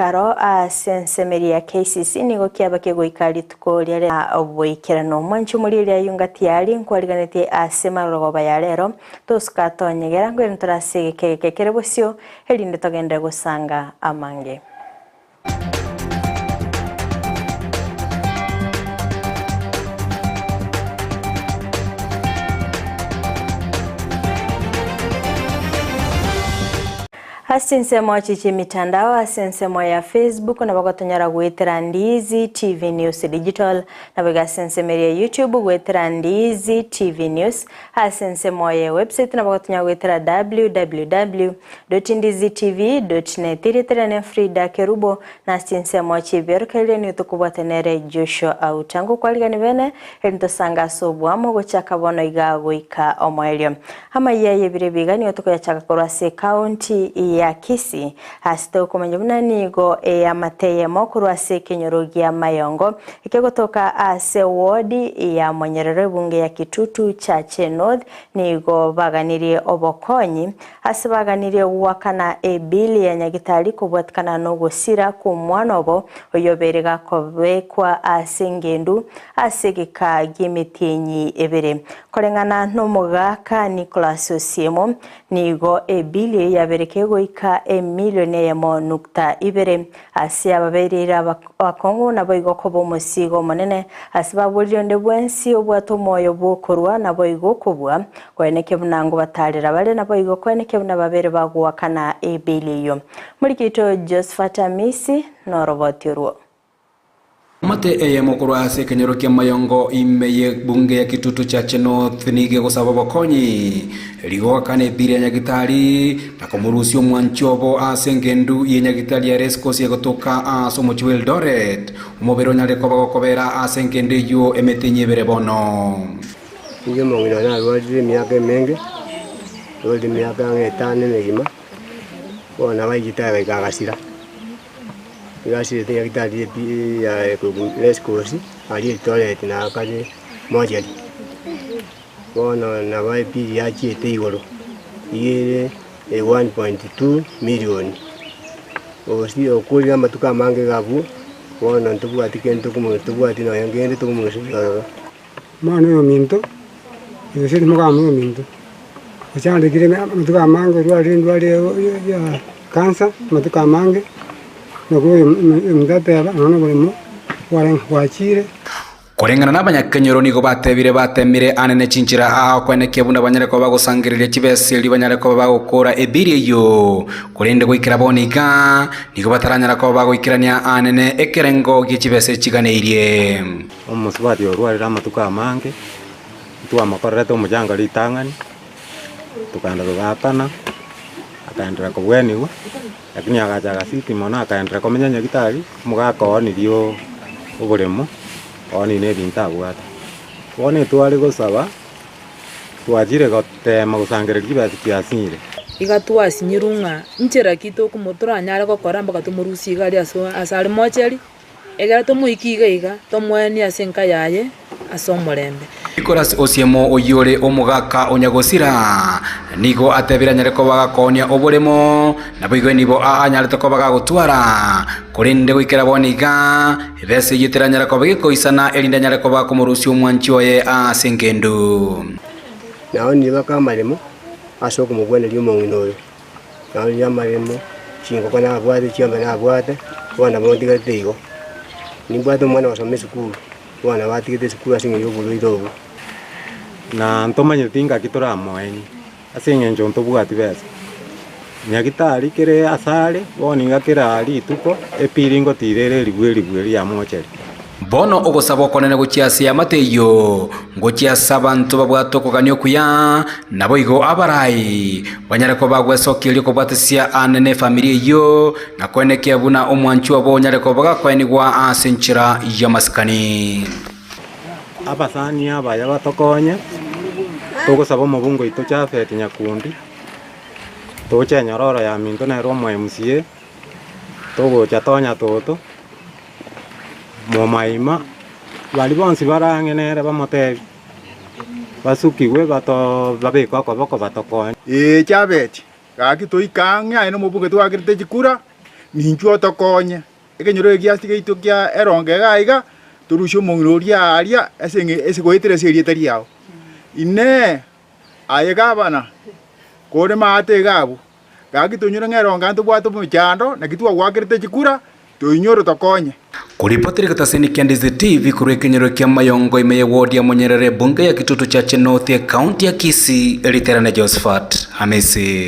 egeikaro ase ensemeri ya KCC nigo kiaba kegoika rituko ria rero boikeranu. Mwanche omorieria ayio ngatiari nkwariganetie ase marogoba ya rero tosuka tonyegera nkoirane tore ase egeka egeke kere bosio erinde togenderere gosanga amange. Ase chinsemo chi chi'emitandao ase ensemo ya Facebook nabo gotonyora goetera Ndiizi TV News Digital, naboigo ase ensemo eria ya YouTube goetera Ndiizi TV News, ase ensemo ye website nabo gotonyora goetera www dot ndizi tv dot net. Erieta riane Frida Kerubo, na ase chinsemo chi'ebiorokererio nigo tokobwata nere Joshua Auta. Ngokwarigani bene, erinde tosange ase oboamo gochaka bono iga goika omoerio. Amayia y'ebiro ebi iga nigo tokoyachaka korwa ase ecounty ya Kisii, ase tokomanya buna nigo eamate eyemo korwa ase ekenyoro gia Mayongo, ekegotoka ase ward ya Monyerero ebunge ya Kitutu Chache North, nigo baganirie obokonyi ase baganirie goakana ebili ya nyagitari kobwatikana nogosira kw'omwana obo oyobeire gakobekwa ase engendu ase egeka gi'emetienyi ebere. Koreng'ana nomogaka Nicholas Osiemo, nigo ebili eyio yabeire kegoika emilioni eyemo nukta ibere ase ababereire abakong'u naboigo koba omosigo omonene ase baborire onde bwensi obwate omoyo bw'okorua naboigo okobua koenekia buna ngobatarera bare naboigo koenekia buna babere bagoakana ebili eyio. Morikito Josephat Amisi noroboti orwo. Amate eyemo korwa ase ekenyoro kia Mayongo ime y'ebunge ya Kitutu Chache North nigo egosaba obokonyi erio goakana ebiri ya nyagitari na komorusia omwanchi obo ase engendu ye nyagitari ya Racecourse egotoka ase omochie bwa Eldoret omobere onyare koba gokobera ase engendu eyio emetinyi ebere bono. Inche omong'ina one narwarire emiaka emenge, narwarire emiaka ang'e etano emegima, bono nabo aichete agaika agasira. Nigo asirete nyagetari epi ya race course aria Eldoret na akare mochari. Bono nabo epili yachiete igoro, iga ere 1.2 million. Osi okorire amatuko amange iga abwo, bono ntobwati kende tokomo tobwati nonya nkende tokomorusia ororo. Omwana oyo ominto, gose moka ominto, ochandekire amatuko amange orwarire endwari ya cancer amatuko amange, nabo ominto ateba nonya na oboremo bwarenge bwachire. Koreng'ana nabanyakenyoro nigo batebire batemire ane ne chinchera aa koenekia buna banyare koba bagosangereria chibesa erio banyare koba bagokora ebiri eyio, korende goikera bono iga nigo bataranyara koba bagoikerania anene ekerengo gie chibesa echiganeirie. Omosubati orwarire amatuko amange, ntwamokorerete omochango ritang'ani, tokaenda togaakana, akaenderera kobwenigwa, lakini agacha agasiti mono akaenderera komenya nyagitari, omogaka oonirie oboremo, oonirie na ebinto abwate. Bono etware gosaba, twachire gotema gosangereria chibesa chiasire. Iga twasinyirwe ng'a nchera ki tokomo toranyare gokora mpaka tomorusie iga aria ase are mocheri. Ekero tomoikia iga iga, tomoenie ase enka yaye ase omorembe. Nicholas Osiemo oyio ore omogaka o Nyagosira nigo atebire anyare koba gakoonia oboremo, naboigo enibo aa anyarete koba gagotwara, korende goikera bono iga, ebesa eyio teranyare koba gekoisana erinde anyare koba akomorusia omwanchi oye ase engendu. Naonire baka amaremo ase okomogweneria omong'ina oyo. Naonire amaremo, chingoko nabwate, chiombe nabwate, bono nabo ntigarete igo. Nimbwate omwana ogosoma esukuru, bono nabo atigete esukuru ase eng'encho ya oborwaire obwo. Na ntomanyeti ngaki toramoenie, ase eng'encho ntobwati besa. Nyagitari kere asare, bono iga kera rituko, epiri ngotira ere eribu eribu eria yamocheria. Bono ogosaba okonene gochia ase eamate eyio, ngochia ase abanto babwate okogania okuya, naboigo abarai banyare koba bagwesokia erio kobwatesia aane nefamiri eyio, na koenekia buna omwanchwa obo onyare koba gakoenigwa ase enchera y'amasikani. Abasani abaya batokonye, togosaba omobunge oito Japhet Nyakundi, toche enyororo ya minto nere omo MCA, togocha tonya toto. Momaima, baria bonsi bare ang'e nere bamotebi, basukigwe bato babekwe okoboko batokonye. Ee, Jabeti, gaki toike ang'e aye nomobuge twakerete chikura. Ninchwe otokonye, ekenyoro eke giaito giaito kia erongo iga iga, torusie omong'ina oria aaria ase eng'e ase goetera ase erieta riao. Inee! Aye gavana, kore maate iga abwo, gaki tonyore ng'a erongo ntobwate omochando, naki twagoakerete chikura, toinyore otokonye. Koripotera egetaseni kia Ndizi TV korwa ekenyoro kia Mayongo ime ye ward ya Monyerere ebunge ya Kitutu Chache North ekaunti ya Kisii eriterane Josephat Hamisi.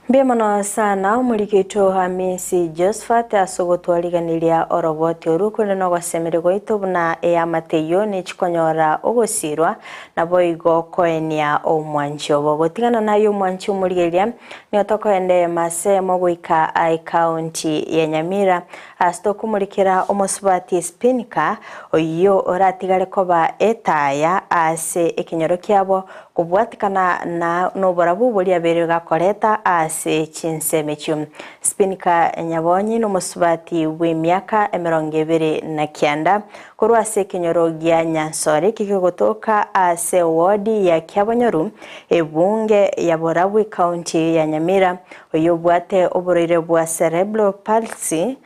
Mbuya mono sana omoriki oito Hamisi Josphat ase ogotwariganiria oroboti oru korende nogosemeria gwaito buna eamate eyio nechikonyora ogosirwa naboigo koenia omwanchi obo. Gotigana naye omwanchi omorigereria nigo tokoenda eyemo ase eyemo goika ecounty ya Nyamira ase tokomorikera omosubati Spinka oyio oratigare koba etaya ase ekenyoro kiabo Kobwatikana na noborabu boria abeire gakoreta ase chinsemo echio. Spinika Nyabonyi nomosubati bw'emiaka 29 korwa ase ekenyoro gia Nyansori kegegotoka ase ewodi ya Kiabonyoru, ebunge ya Borabu ekaunti ya Nyamira, oyio obwate oborwaire bwa Cerebral Palsy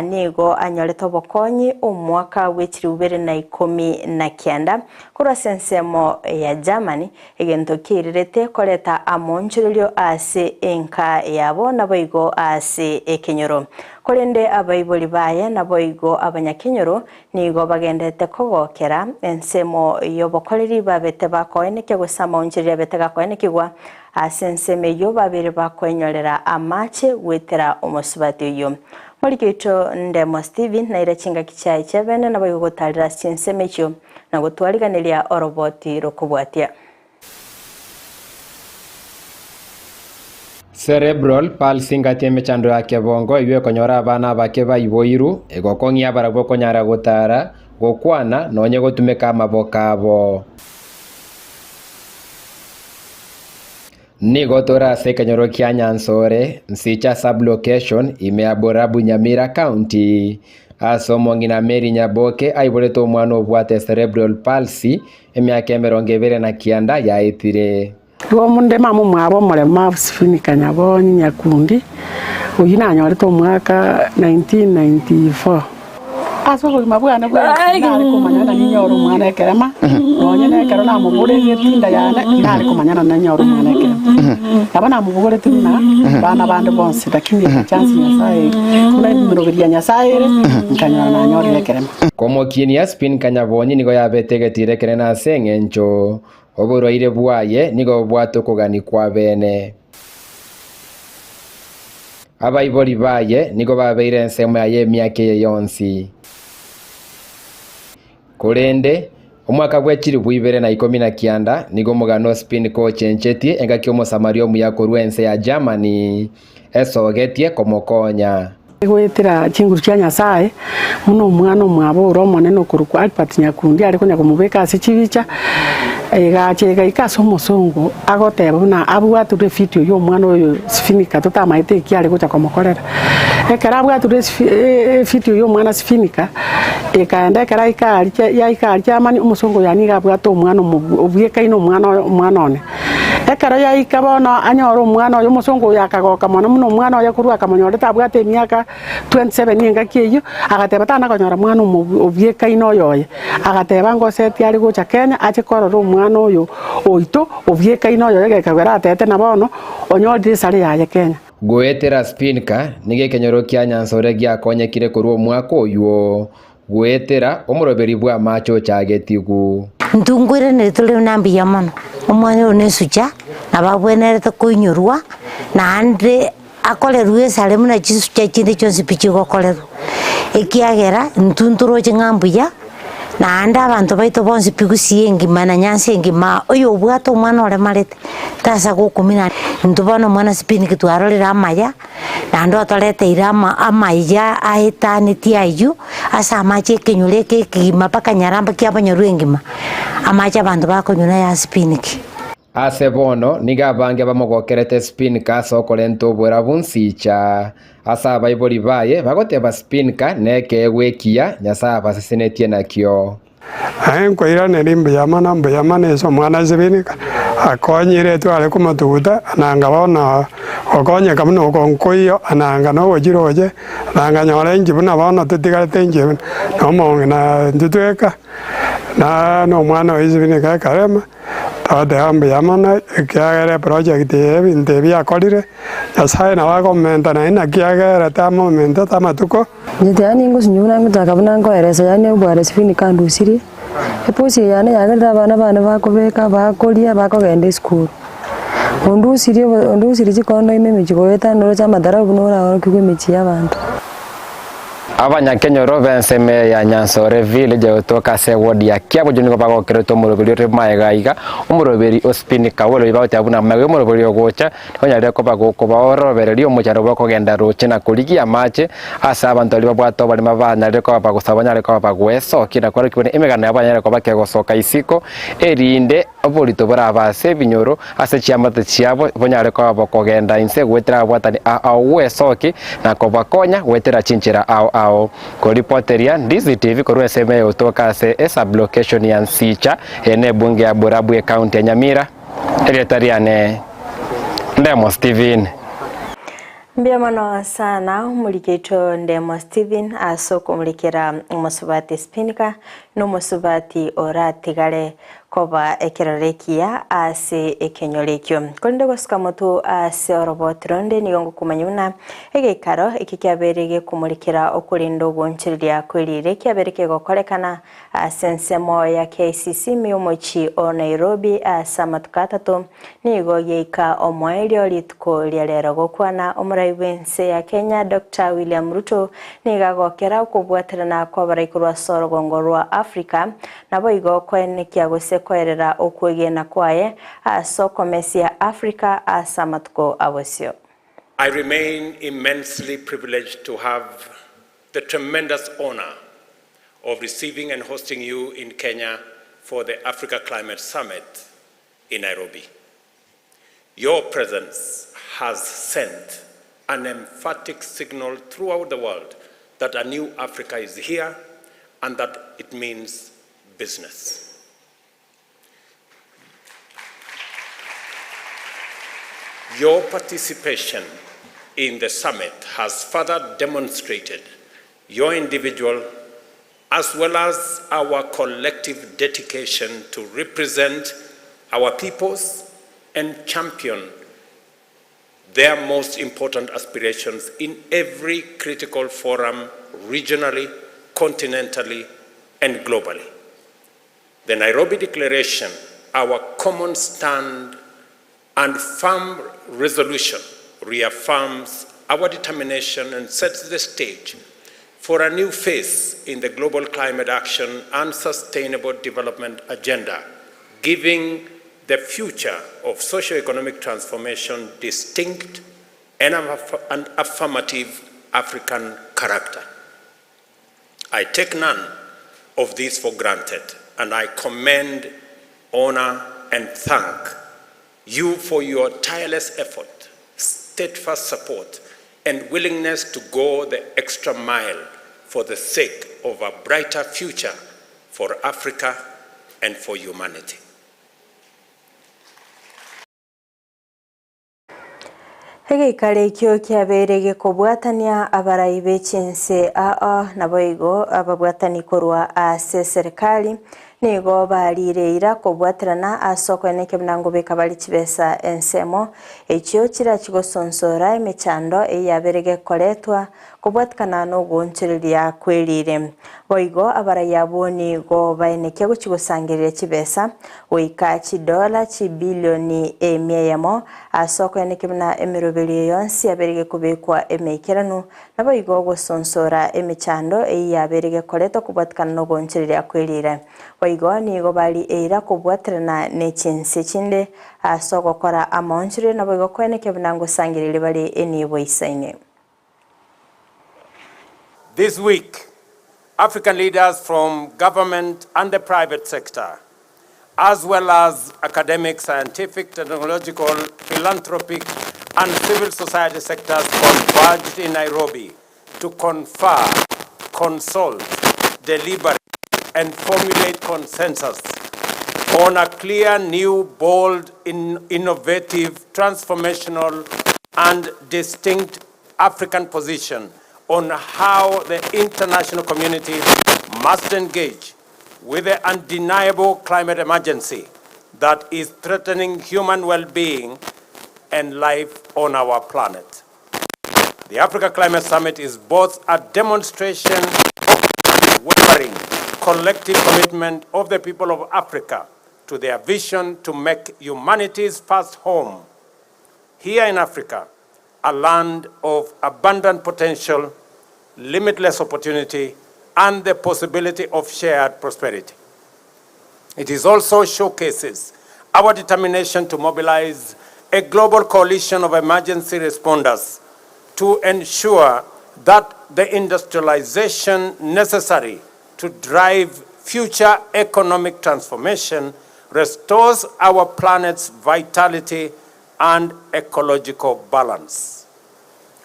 nigo anyorete obokonyi omwaka bwe chilifu bibere na ikomi na kianda Korwa ase ensemo ya Germany, egento kiairerete koreta amoonchorerio ase enka yabo naboigo ase ekenyoro. Korende abaibori baye naboigo abanyakenyoro nigo bagenderete kogokera ensemo y'obokoreri babete bakoenekia gose amaonchorerio abete gakoenekigwa ase ensemo eyio babeire bakoenyorera amache goetera omosubati oyio. Moriki oito Ndemo Stephen naire chingaki chiaye chiabene naboigo gotarera ase chinsemo echio na gotwariganeria oroboti rokobwatia. Cerebral palsy ngati emechando ya kebongo eywo ekonyora abana abake baiboirwe, egokong'ia barabwo konyara gotara, gokwana, nonye gotumeka amaboko abo. Nigo tore ase ekenyoro kia Nyansore, Nsicha sub-location, ime ya Borabu Nyamira County, ase omong'ina Mary Nyaboke aiborete omwana obwate cerebral palsy emiaka 29 yaetire. Igo omonde mama omwabo omoremu Sifinika Nyabonyi Nyakundi, oyio nanyorete omwaka 1994. Ase obogima bwane bwensi nare komanya ng'a ninyore omwana ekerema, nonye nekero namobogoretie etinda yane, nare komanya ng'a ninyore omwana ekerema. Nabo namobogoretie buna abana bande bonsi, lakini echance Nyasaye buna emeroberi ya Nyasaye ere, nkanyora nanyorire ekerema. Komokinia Spin Kanyabonyi nigo yabete egetiro ekenene ase eng'encho oborwaire bwaye nigo bobwate okogania kw'abeene. Abaibori baye nigo babeire ensemo yaye emiaka eye yonsi. Korende, omwaka bwe chilifu ibere na ikomi na kianda nigo omogano o Spinka ochenchetie engaki Omosamaria omuya korwa ense ya Germany esogetie komokonya. Goetera chinguru chia Nyasae, buna omwana omwabo ore omonene okorokwa Albert Nyakundi are konya komobeka ase chibicha, egacha egaika ase omosongo agoteba buna abwaterwe efiti oyio omwana oyo Sifinika totamaete eki are gocha komokorera. Ekero abwaterwe esifi efiti oyio omwana Sifinika, ekaenda ekero aika aria yaika aria Germany, omosongo oyo nigo abwate omwana omo obwekaine omwana oyo omwana one. Ekero yaika bono anyore omwana oye, omosongo oyo akagoka mono buna omwana oye korwa akamonyora tabwate emiaka 27 engaki eyio, agateba tana konyora mwana omo obiekaine oyo oye. Agateba ngoseti are gocha Kenya ache korora omwana oyo oito obiekaine oyo oye gekagera atete na bono onyorire esare yaye Kenya. Goetera Spinka, nigo ekenyoro kia Nyansore giakonyekire korwa omwaka oywo Goetera omoroberi bw'amaache ochagetigwe. Ntungwerenere tore buna mbuya mono, omwana oyo nesucha, nabo abwenerete koinyorwa, naende akorerwe esare buna chisucha chinde chionsi pi chigokorerwa, ekiagera intwe ntoroche ng'a mbuya, naende abanto baito bonsi pi gusii engima na nyansa engima, oyobwate omwana oremarete, tasa gokumina. Intwe bono omwana sipiniki twarorire amaya. Naende otoreteire amaiga aetanetie ayio ase amache ekenyoro eke ekegima mpaka nyaramba kiabonyorwa engima, amache abanto bakonywa naya Spinki. Ase bono nigo abange bamogokerete Spinka ase okorenta oborabu nsicha ase abaibori baye bagoteba Spinka nekeegwa ekiya Nyasae abasesenetie nakio. Aye nkoiraneria mbuya mono, mbuya mono ase omwana Sibinika, akonyire tware komotuguta, nanga bono gokonyeka buna oko nkoiyo, nanga nogochia roche, nanga nyore inki buna bono totigarete inche buna na omong'ina intwe tweka, na na omwana oye Sibinika ekarema, togoteba mbuya mono ekiagera eproject eye ebinto ebi akorire, Nyasaye nabo akomenta naende naki agerete amomentete amatuko. Inche yaani ngosinywa buna ngochaka buna nkoeresa yaani obware sifinika ndusirie, eposi eye yane yagerire abana bane bakobeka, bakoria, bakogenda esukuru. Ondusirie obo ondusirie chikondo ime emechie goeta noroche amadharau buna oraorokigwe emechie ya abanto. Abanyakenyoro b'ensemo eye ya Nyansore Village egotoka ase eward ya Kiabojo nigo bagokeretwe omoroberi ore magega aiga, omoroberi o Spinika Well oyio bagoteba buna magega y'omoroberi ogocha Onyare koba gokobaorobereria omochando bw'okogenda rooche na korigia amache, ase abanto baria babwate oborema banyarire koba bagosaba banyare koba bagwesokia na kwarokigwa buna emegano yabo banyare koba kegosoka isiko, erinde oborito borabe ase ebinyoro ase chiamate chiabo bonyare koba bokogenda inse goetera ababwatani ao ao gwesoki na kobakonya goetera chinchera ao ao. Koripoteria Ndizi TV korwa ensemo egotoka ase esublocation ya Nsicha eye nebunge ya Borabu ecounty ya Nyamira. Erieta riane Ndemo Stephen. Mbuya mono sana omorikito Ndemo Stephen ase okomorekera omosubati Spinika na omosubati oratigare koba ekerore ekiya ase ekenyoro ekio. Korende gosuka motwe ase oroboti ronde nigo ngokomanya buna egeikaro eke kiabeire gekomorekera okorenda ogoonchoreria kwerire kiabeire kegokorekana Ase ensemo ya KICC ime y'omochie o Nairobi ase amatuko atato, nigo giaika omoerio rituko ria rero gokwana omorai bw'ense ya Kenya Doctor William Ruto nigo agokera okobwaterana kw'abarai korwa ase orogongo rwa Africa naboigo koenekia gose koerera okwegena kwaye ase okomesia Africa ase amatuko abosio. I remain immensely privileged to have the tremendous honor of receiving and hosting you in Kenya for the Africa Climate Summit in Nairobi. Your presence has sent an emphatic signal throughout the world that a new Africa is here and that it means business. Your participation in the summit has further demonstrated your individual as well as our collective dedication to represent our peoples and champion their most important aspirations in every critical forum regionally, continentally, and globally. The Nairobi Declaration, our common stand and firm resolution reaffirms our determination and sets the stage for a new phase in the global climate action and sustainable development agenda, giving the future of socio-economic transformation distinct and affirmative African character. I take none of this for granted, and I commend, honor, and thank you for your tireless effort, steadfast support, and willingness to go the extra mile for the sake of a brighter future for Africa and for humanity. Egeikaro ekio kiabeire gekobwatania abarai be chinse ao naboigo ababwatani korwa ase eserekari nigo bariire eira kobwaterana ase okoenekia buna ngobeka bare chibesa ensemo echio chirachi gosonsora emechando eyio yabeire gekoretwa kobwatikana nogoonchoreria kwerire. Boigo abarai abwo nigo baenekia gochia gosangereria chibesa goika chidola chibilioni emia eyemo Ase okoenekia buna emeroberio eye yonsi yabeire gekobekwa emeikeranu, naboigo ogosonsora emechando eyio yabeire gekoretwa kobwatikana nogoonchoreria kwe riire. Boigo nigo bari eira kobwaterana ne chinse chinde ase ogokora amaonchorerio naboigo koenekia buna ngosangereria bare enibo isaine. This week, African leaders from government and the private sector, as well as academic, scientific, technological, philanthropic, and civil society sectors converged in Nairobi to confer, consult, deliberate, and formulate consensus on a clear, new, bold, in, innovative, transformational, and distinct African position on how the international community must engage with the undeniable climate emergency that is threatening human well-being and life on our planet. The Africa Climate Summit is both a demonstration of unwavering collective commitment of the people of Africa to their vision to make humanity's first home here in Africa a land of abundant potential, limitless opportunity, and the possibility of shared prosperity. It is also showcases our determination to mobilize a global coalition of emergency responders to ensure that the industrialization necessary to drive future economic transformation restores our planet's vitality and ecological balance.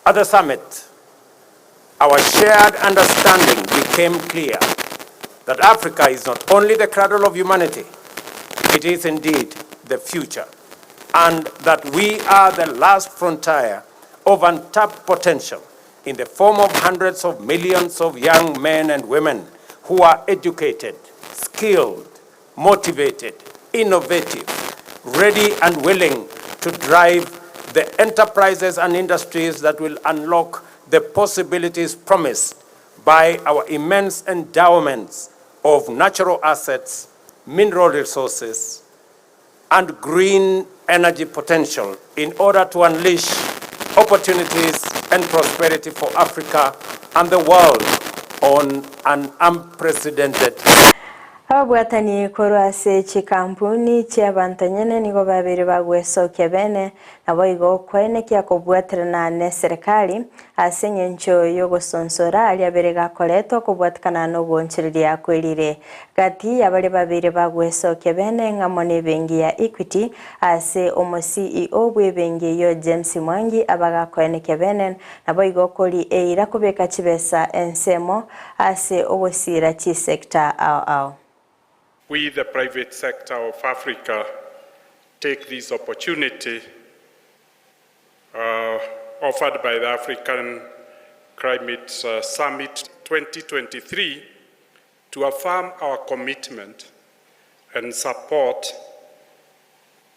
At the summit, our shared understanding became clear that Africa is not only the cradle of humanity, it is indeed the future, and that we are the last frontier of untapped potential in the form of hundreds of millions of young men and women who are educated, skilled, motivated, innovative, ready and willing to drive the enterprises and industries that will unlock the possibilities promised by our immense endowments of natural assets, mineral resources, and green energy potential in order to unleash opportunities and prosperity for Africa and the world on an unprecedented Ababwatani korwa ase chikampuni chi'abanto nyene nigo babeire bagwesokia bene, naboigo koenekia kobwaterana neserekari ase engencho y'ogosonsora aria abere gakoretwa kobwatekana nogoonchoreria kwerire gati ya baria babeire bagwesokia bene ng'amo nebengi ya Equity ase omo CEO bw'ebengi eyio James Mwangi abagakoenekia bene naboigo kori eira kobeka chibesa ensemo ase ogosiira chisector ao ao. We, the private sector of Africa, take this opportunity uh, offered by the African Climate uh, Summit 2023 to affirm our commitment and support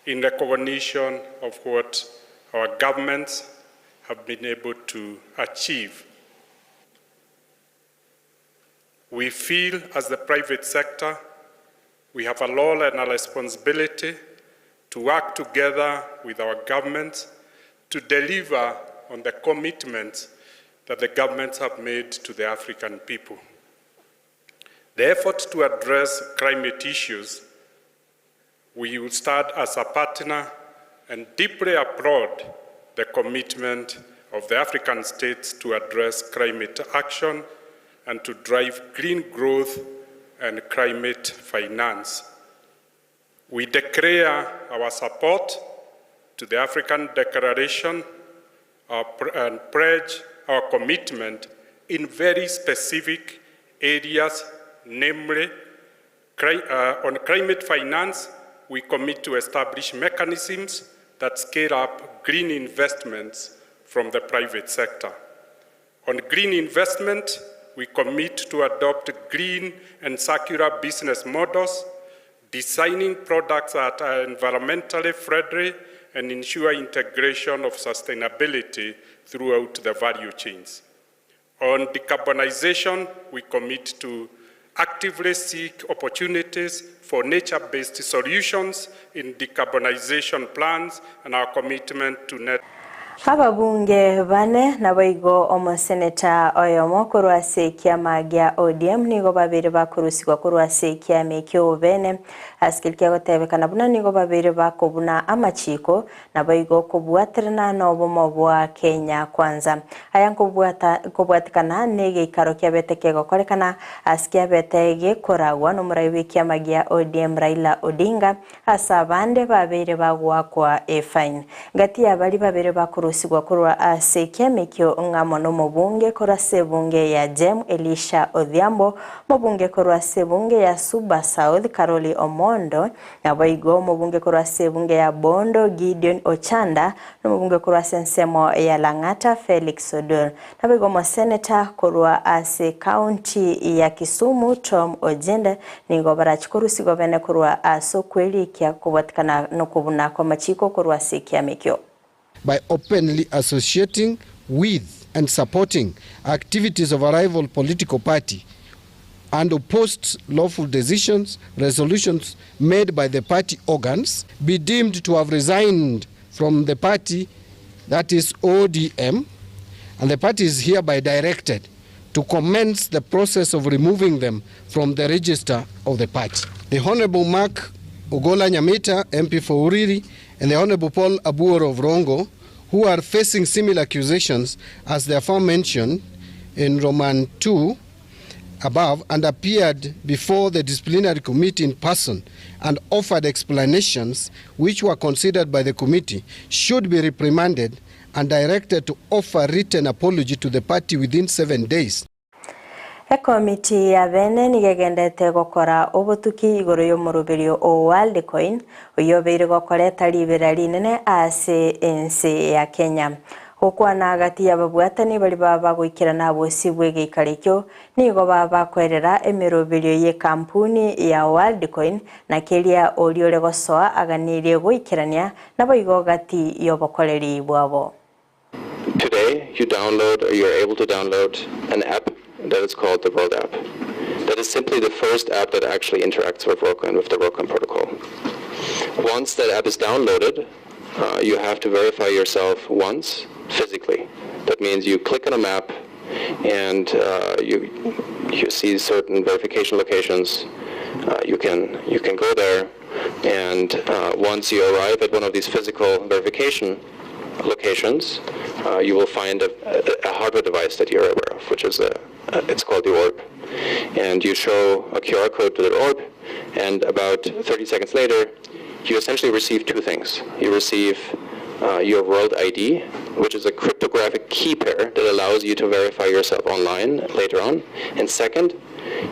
in recognition of what our governments have been able to achieve. We feel as the private sector we have a role and a responsibility to work together with our governments to deliver on the commitments that the governments have made to the African people. The effort to address climate issues, we will start as a partner and deeply applaud the commitment of the African states to address climate action and to drive green growth and climate finance. We declare our support to the African Declaration and pledge our commitment in very specific areas, namely on climate finance, we commit to establish mechanisms that scale up green investments from the private sector. On green investment, we commit to adopt green and circular business models, designing products that are environmentally friendly and ensure integration of sustainability throughout the value chains. On decarbonization, we commit to actively seek opportunities for nature-based solutions in decarbonization plans and our commitment to net Ababunge bane naboigo omoseneta oyomo korwa ase ekiama gia ODM nigo babere bakorusigwa korwa ase ekiama ekio obene ase keri kiagotebekana buna nigo babere bakobuna amachiko naboigo kobwaterana na obomo bwa Kenya Kwanza. Aya nkobwata nkobwatekana na egeikaro kiabete kegokorekana ase kiabete gekoragwa nomorai bwa ekiama gia ODM Raila Odinga ase abande babeire bagoakwa efine. Gati ya baria babere bakorusigwa. korusigwa korwa ase ekiama ekio ng'amo nomobunge korwa ase ebunge ya Gem Elisha Odhiambo, omobunge korwa ase ebunge ya Suba South Caroli Omondo, Naboigo omobunge korwa ase ebunge ya Bondo Gideon Ochanda, na omobunge korwa ase ensemo ya Lang'ata Felix Odur. Naboigo omoseneta korwa ase county ya Kisumu Tom Ojende nigo barachi korusigwa bene korwa ase okwerikia kobwatikana nokobuna kw'amachiko korwa ase ekiama ekio. by openly associating with and supporting activities of a rival political party and opposed lawful decisions, resolutions made by the party organs, be deemed to have resigned from the party, that is ODM, and the party is hereby directed to commence the process of removing them from the register of the party. The Honorable Mark Ogola Nyamita, MP for Uriri, and the Honorable Paul Abuor of Rongo, who are facing similar accusations as the aforementioned in Roman 2 above and appeared before the disciplinary committee in person and offered explanations which were considered by the committee, should be reprimanded and directed to offer written apology to the party within 7 days. Ekomiti ya bene nigo egendete gokora obotuki igoro y'omoroberio o Worldcoin, oyio obeire gokoreta ribera rinene ase ense ya Kenya. Gokwana gati y'ababwatani baria baba goikerana abosio bw'egeikaro ekio, nigo baba bakoerera emeroberio y'ekampuni ya Worldcoin na keria oria ore gosoa aganirie goikerania naboigo gati y'obokoreri bwabo. Today you download or you're able to download an app that is called the World App. That is simply the first app that actually interacts with WorldCoin, with the WorldCoin protocol. Once that app is downloaded, uh, you have to verify yourself once physically. That means you click on a map and uh, you you see certain verification locations. Uh, you can you can go there, and uh, once you arrive at one of these physical verification locations, uh, you will find a, a, a hardware device that you're aware of, which is a, it's called the orb. And you show a QR code to the orb, and about 30 seconds later, you essentially receive two things. You receive uh, your World ID, which is a cryptographic key pair that allows you to verify yourself online later on. And second,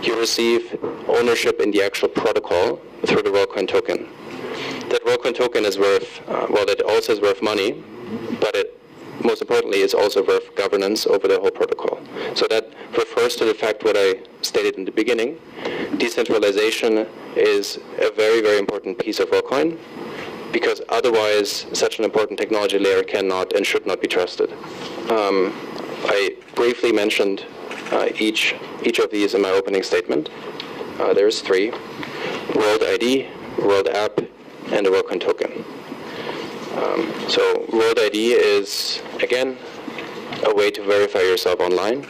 you receive ownership in the actual protocol through the WorldCoin token. That WorldCoin token is worth, uh, well, that also is worth money, but it most importantly is also worth governance over the whole protocol. So that refers to the fact what I stated in the beginning. Decentralization is a very, very important piece of WorldCoin because otherwise such an important technology layer cannot and should not be trusted. Um, I briefly mentioned uh, each, each of these in my opening statement. Uh, there's three, World ID, World App, and the WorldCoin token. Um, so World ID is, again, a way to verify yourself online.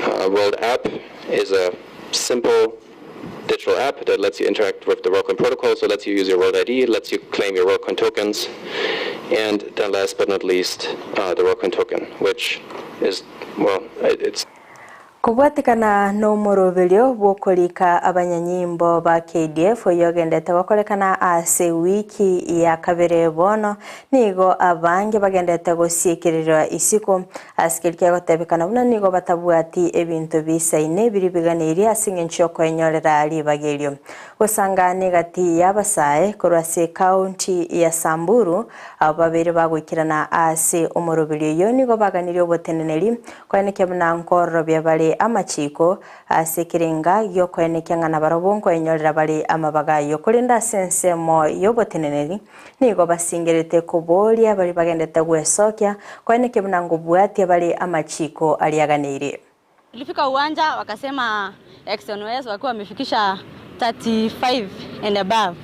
Uh, World App is a simple digital app that lets you interact with the WorldCoin protocol, so lets you use your World ID, lets you claim your WorldCoin tokens, and then last but not least, uh, the WorldCoin token, which is, well, it's Kobwatekana nomoroberio bw'okorika abanyanyimbo ba KDF oyio ogendete gokorekana ase ewiki ya kabere bono nigo abange bagendete gosiekererwa isiko ase keria kiagotebekana buna nigo batabwati ebinto bisaine biri biganeirie ase eng'encho yokoenyorera ribaga erio. Gosangana egati y'abasae korwa ase ekaunti ya Samburu abwo babere bagoikerana ase omoroberio oyio nigo baganirie oboteneneri koenekia buna nkororobia bare amachiko ase ekerenga giokoenekia ng'a nabarobwo nkoenyorera bare amabaga ayio. Korende ase ensemo y'oboteneneri nigo basingerete koboria baria bagendete gwesokia koenekia buna ngobwatia bare amachiko aria aganeirie. Tulifika uwanja wakasema ex-NYS wakiwa wamefikisha 35 and above,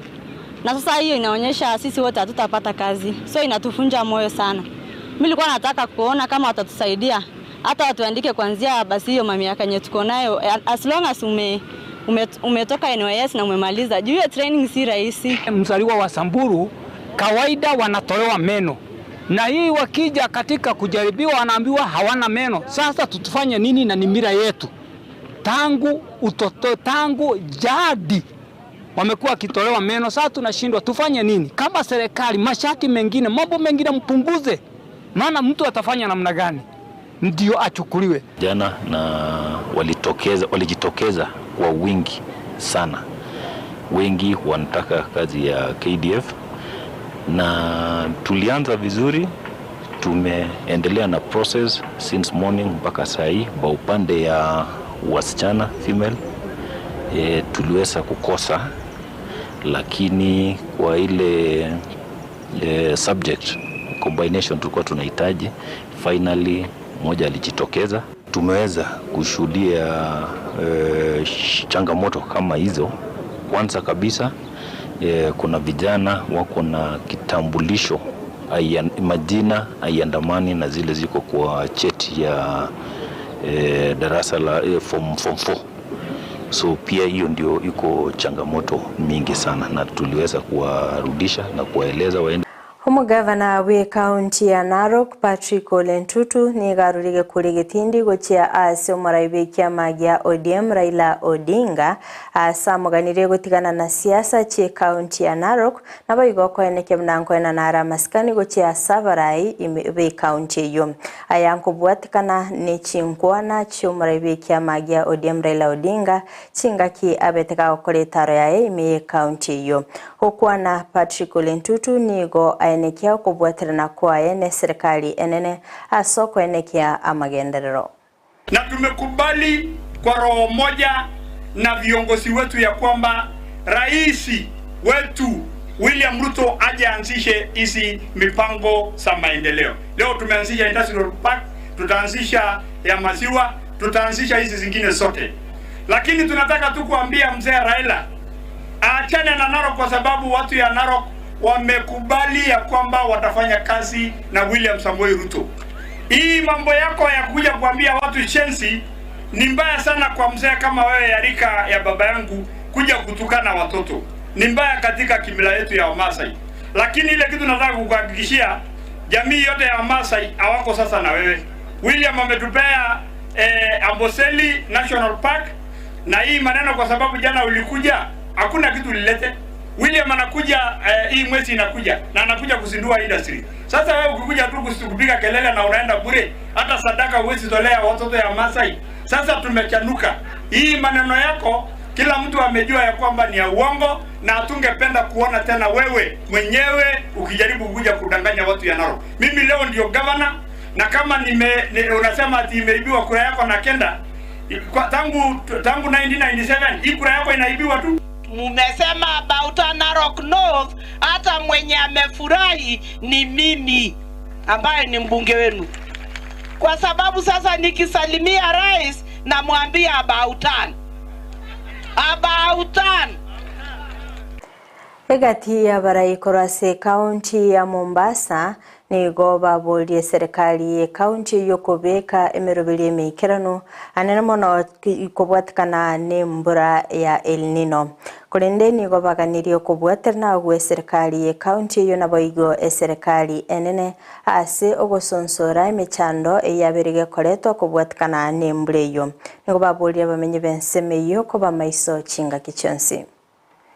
na sasa hiyo inaonyesha sisi wote hatutapata kazi, so inatufunja moyo sana. Mimi nilikuwa nataka kuona kama watatusaidia hata watuandike kuanzia basi hiyo mamiaka yenye tuko nayo, as long as ume, ume, umetoka NYS na umemaliza. Juu hiyo training si rahisi. Mzaliwa wa Samburu kawaida wanatolewa meno na hii wakija katika kujaribiwa wanaambiwa hawana meno. Sasa tutufanye nini? Na ni mila yetu tangu utoto, tangu jadi wamekuwa wakitolewa meno. Sasa tunashindwa tufanye nini? Kama serikali, masharti mengine, mambo mengine mpunguze, Maana mtu atafanya namna gani ndio achukuliwe? Jana na walitokeza, walijitokeza kwa wingi sana. Wengi wanataka kazi ya KDF na tulianza vizuri, tumeendelea na process since morning mpaka saa hii. Kwa upande ya wasichana female e, tuliweza kukosa, lakini kwa ile e, subject combination tulikuwa tunahitaji, finally mmoja alijitokeza. Tumeweza kushuhudia e, changamoto kama hizo. Kwanza kabisa e, kuna vijana wako na kitambulisho majina haiandamani na zile ziko kwa cheti ya e, darasa la e, form 4 so pia hiyo ndio iko changamoto mingi sana, na tuliweza kuwarudisha na kuwaeleza waende Omogavana bwe ekaunti ya Narok Patrick Ole Ntutu nigo arurire kuri getindi gochia ase omorai bwe ekiama gia ODM Raila Odinga ase amoganire gotigana na siasa chie ekaunti ya Narok nabo igo okoenekia buna nkoena nare amasikani gochia ase abarai be ekaunti eywo. Aya nkobwatikana ne chinkwana chia omorai bwe ekiama gia ODM Raila Odinga chingaki abete gagokora etaro yaye ime ya ekaunti eywo. Gokwana Patrick Ole Ntutu nigo aenekia okobwaterana kwaye ne serikali enene ase okoenekia amagenderero. Na tumekubali kwa roho moja na viongozi wetu ya kwamba rais wetu William Ruto aje aanzishe hizi mipango za maendeleo. Leo tumeanzisha industrial park, tutaanzisha ya maziwa, tutaanzisha hizi zingine zote, lakini tunataka tu kuambia mzee Raila aachane na Narok kwa sababu watu ya Narok wamekubali ya kwamba watafanya kazi na William Samoei Ruto. Hii mambo yako ya kuja kuambia watu chensi ni mbaya sana kwa mzee kama wewe ya rika ya baba yangu kuja kutukana watoto. Ni mbaya katika kimila yetu ya Wamasai. Lakini ile kitu nataka kukuhakikishia, jamii yote ya Wamasai hawako sasa na wewe. William ametupea Amboseli National Park na hii maneno kwa sababu jana ulikuja hakuna kitu ulilete. William anakuja hii mwezi inakuja na anakuja kuzindua industry. Sasa wewe ukikuja tu kupiga kelele na unaenda bure, hata sadaka huwezi tolea watoto ya Masai. Sasa tumechanuka. Hii maneno yako kila mtu amejua ya kwamba ni ya uongo, na hatungependa kuona tena wewe mwenyewe ukijaribu kuja kudanganya watu ya Narok. Mimi leo ndio governor, na kama nime, ni, unasema ati imeibiwa kura yako na kenda kwa, tangu tangu 1997 hii kura yako inaibiwa tu. Mumesema about Narok North, hata mwenye amefurahi ni mimi ambaye ni mbunge wenu, kwa sababu sasa nikisalimia rais namwambia about turn. About turn. Egati y'abarai korwa ase ekaunti ya Mombasa nigo baborie serikali ekaunti yokobeka emeroberi emeikeranu anene mono kobwatikana ne embura ya El Nino. Korende nigo baganirie okobwaterana gwe serikali ekaunti eyo nabo igo eserikali enene ase ogosonsora emechando eyabere gekoretwa kobwatikana ne embura eyo. Nigo baborie abamenyi b'ensemo eyo koba maiso chingaki chionsi.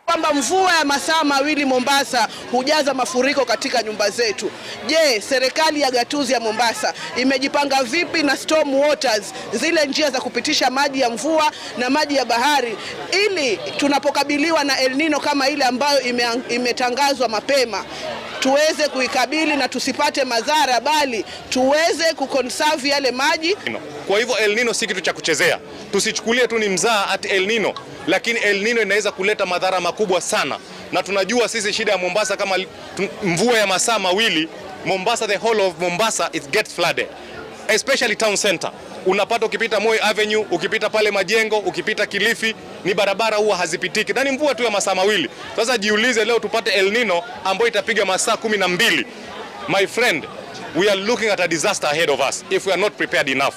Kwamba mvua ya masaa mawili Mombasa hujaza mafuriko katika nyumba zetu. Je, serikali ya gatuzi ya Mombasa imejipanga vipi na storm waters, zile njia za kupitisha maji ya mvua na maji ya bahari, ili tunapokabiliwa na El Nino kama ile ambayo imetangazwa mapema tuweze kuikabili na tusipate madhara, bali tuweze kuconserve yale maji. Kwa hivyo El Nino si kitu cha kuchezea, tusichukulie tu ni mzaa ati El Nino, lakini El Nino inaweza kuleta madhara makubwa sana, na tunajua sisi shida ya Mombasa kama mvua ya masaa mawili Mombasa, the whole of Mombasa it gets flooded, especially town center. Unapata ukipita Moi Avenue, ukipita pale Majengo, ukipita Kilifi, ni barabara huwa hazipitiki, na ni mvua tu ya masaa mawili. Sasa jiulize, leo tupate El Nino ambayo itapiga masaa 12. My friend, we are looking at a disaster ahead of us if we are not prepared enough.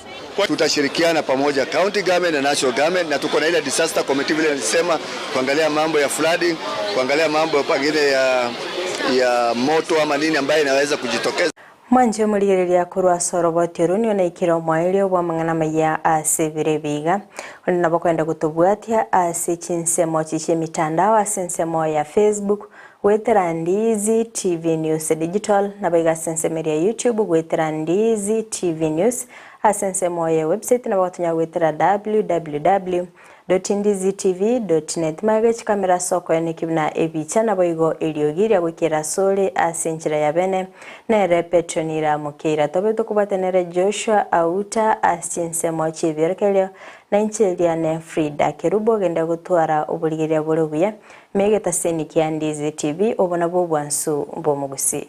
Tutashirikiana pamoja county government na national government, na tuko na ile disaster committee vile nilisema, kuangalia mambo ya flooding, kuangalia mambo pengine ya moto ama nini ambayo inaweza kujitokeza. Mwanche omorigereria korwa ase oroboti oru nigo naikire omoerio bwa amang'ana maya ase ebiro ebiga. Onde nabo kwenda gotobwatia ase chinsemo chi chia emitandao ase ensemo ya Facebook. Goetera Ndiizi TV News Digital, naboigo ase ensemo eria ya YouTube goetera Ndiizi TV News, ase ensemo ye website nabo gotonya goetera www dot ndizitv dot net. Magega echikamera ase okoeneki buna ebicha naboigo eriogi ria goikera asore ase enchera ya bene nere Petronira Mokeira. Tobe tokobwate nere Joshua Auta ase chinsemo chi'ebiorokererio na inche riane Frida Kerubo genda gotwara oborigereria bore obuya Megetaseni kia Ndizi TV, obo nabwo obwansu bw'omogusii.